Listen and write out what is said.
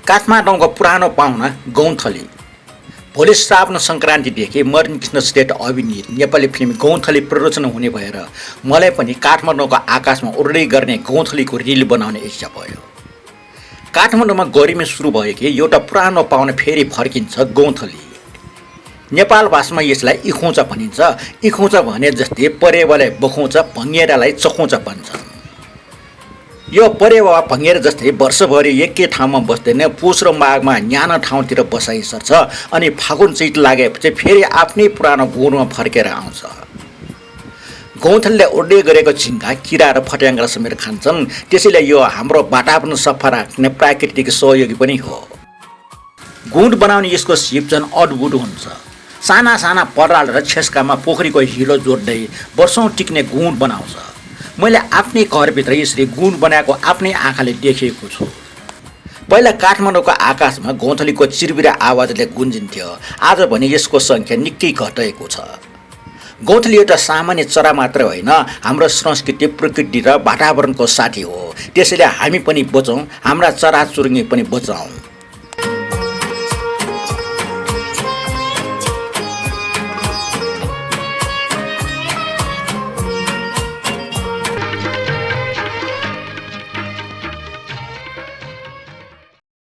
काठमाडौँको पुरानो पाहुना गौँथली। भोलि श्रावण सङ्क्रान्तिदेखि मदन कृष्ण श्रेष्ठ अभिनीत नेपाली फिल्म गौँथली प्रदर्शन हुने भएर मलाई पनि काठमाडौँको आकाशमा उड्दै गर्ने गौँथलीको रिल बनाउने इच्छा भयो। काठमाडौँमा गर्मी सुरु भयो कि एउटा पुरानो पाहुना फेरि फर्किन्छ गौँथली। नेपाल भाषामा यसलाई इखौचा भनिन्छ। इखौचा भने जस्तै परेवालाई बखौँच, भङ्गेरालाई चखौँच भन्छन्। यो परेवा भङ्गेर जस्तै वर्षभरि एकै ठाउँमा बस्दैन, पुष र माघमा न्यानो ठाउँतिर बसाइ सर्छ अनि फागुन चैत लागेपछि फेरि आफ्नै पुरानो गुणमा फर्केर आउँछ। गौँथलीले उड्दै गरेको झिङ्गा, किरा र फट्याङ्ग्रा समेत खान्छन्। त्यसैले यो हाम्रो वातावरण सफा राख्ने प्राकृतिक सहयोगी पनि हो। गुँड बनाउने यसको सिप झन् अद्भुत हुन्छ। साना साना पराल र छेस्कामा पोखरीको हिलो जोड्दै वर्षौँ टिक्ने गुँड बनाउँछ। मैले आफ्नै घरभित्र यसरी गुँड बनाएको आफ्नै आँखाले देखेको छु। पहिला काठमाडौँको आकाशमा गौँथलीको चिरबिरा आवाजले गुन्जिन्थ्यो। आज भने यसको सङ्ख्या निकै घटेको छ। गौँथली एउटा सामान्य चरा मात्र होइन, हाम्रो संस्कृति, प्रकृति र वातावरणको साथी हो। त्यसैले हामी पनि बचौँ, हाम्रा चराचुरुङ्गी पनि बचाउँ।